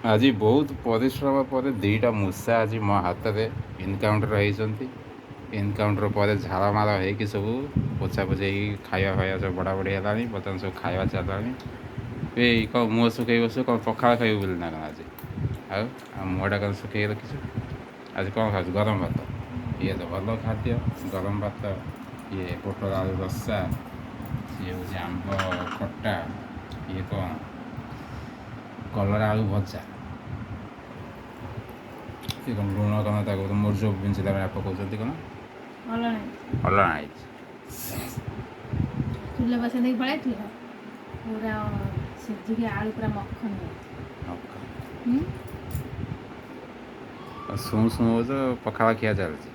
ଆଜି ବହୁତ ପରିଶ୍ରମ ପରେ 2ଟା ମୂଷା ଆଜି ମୋ ହାତରେ ଏନକାଉଣ୍ଟର ହେଇଛନ୍ତି। ଏନକାଉଣ୍ଟର ପରେ ଝାଳ ମାଳ ହେଇକି ସବୁ ପୋଛା ପୋଛି ହେଇକି ଖାଇବା ଫାଇବା ସବୁ ବଢ଼ା ବଢ଼ି ହେଲାଣି। ବର୍ତ୍ତମାନ ସବୁ ଖାଇବା ଚାଲିଲାଣି। ଏଇ କ'ଣ ମୁହଁ ଶୁଖେଇ ବସୁ, କ'ଣ ପଖାଳ ଖାଇବୁ ବୋଲି ନା କ'ଣ ଆଜି? ଆଉ ଆଉ ମୁହଁଟା କ'ଣ ଶୁଖେଇକି ରଖିଛୁ? ଆଜି କ'ଣ ଖାଉଛୁ? ଗରମ ଭାତ। ଇଏ ତ ଭଲ ଖାଦ୍ୟ, ଗରମ ଭାତ। ଇଏ ପୋଟଳ ଆଳୁ ରସା, ସିଏ ହେଉଛି ଆମ୍ବ ଖଟା, ଇଏ କ'ଣ କଲରା ଆଳୁ ଭଜା, ଇଏ କ'ଣ ଲୁଣ କ'ଣ ତାକୁ ମୁରୁଜ ବିଞ୍ଚିଲା ଭଳିଆ ପକାଉଛନ୍ତି କ'ଣ ଅଲଣା ହେଇଛି। ଚୁଲା ବସେଇ ଦେଇକି ପଳେଇଥିଲ, ପୁରା ସିଝିକି ଆଳୁ ପୁରା ମଖନ। ଶୁଁ ଶୁଁ ହେଉଛ, ପଖାଳ ଖିଆ ଚାଲିଛି।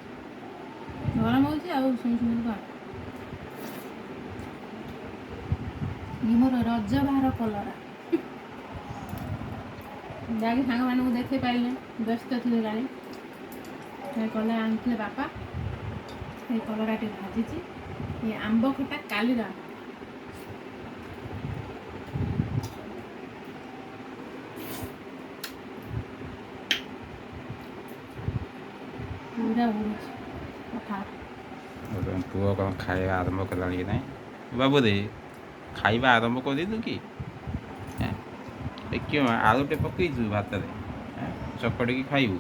ଗରମ ହେଉଛି ଆଉ ଶୁଁ ଶୁଁ କ'ଣ? ଇଏ ମୋର ରଜ ବାହାର କଲରା, ଯାହାକି ସାଙ୍ଗମାନଙ୍କୁ ଦେଖେଇ ପାରିଲେ, ବ୍ୟସ୍ତ ଥିଲେ ଜାଣି। କଲରା ଆଣିଥିଲେ ବାପା, ସେଇ କଲରା ଟିକେ ଭାଜିଛି। ଇଏ ଆମ୍ବ ଖଟା କାଲିର। ପୁରା ଉଡ଼ୁଛି ପଖାଳ। ପୁଅ କ'ଣ ଖାଇବା ଆରମ୍ଭ କଲାଣି କି ନାହିଁ? ବାବୁରେ, ଖାଇବା ଆରମ୍ଭ କରିଦେଇଛୁ କି? କିଏ ଆଳୁଟେ ପକେଇଛୁ ଭାତରେ ଚକଡ଼ିକି ଖାଇବୁ?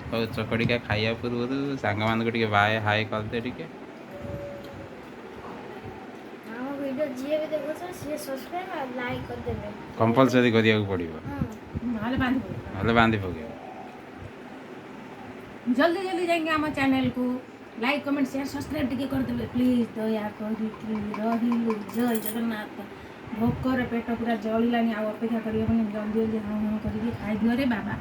ହଉ, ଚକଡ଼ିକା ଖାଇବା ପୂର୍ବରୁ ସାଙ୍ଗମାନଙ୍କୁ ଟିକେ ବାଏ ହାଏ କରିଦେ ଟିକେ। ଆମ ଭିଡ଼ିଓ ଯିଏ ବି ଦେଖୁଛ, ସିଏ ସବସ୍କ୍ରାଇବ୍ ଆଉ ଲାଇକ୍ କରିଦେବେ। କମ୍ପଲସରି କରିବାକୁ ପଡ଼ିବ। ନହେଲେ ବାନ୍ଧି ପଡ଼ିବ। ନହେଲେ ବାନ୍ଧି ପକେଇବ। ଜଲ୍ଦି ଜଲ୍ଦି ଯାଇକି ଆମ ଚ୍ୟାନେଲକୁ ଲାଇକ୍, କମେଣ୍ଟ, ସେୟାର, ସବସ୍କ୍ରାଇବ୍ ଟିକେ କରିଦେବେ ପ୍ଲିଜ୍, ଦୟା କରିକି। ରହିଲୁ, ଜୟ ଜଗନ୍ନାଥ। ଭୋକରେ ପେଟ ପୁରା ଜଳିଲାଣି, ଆଉ ଅପେକ୍ଷା କରିହେବନି। ଜଲ୍ଦି ଜଲ୍ଦି ହଁ ହଁ କରିକି ଖାଇଦିଅ ରେ ବାବା।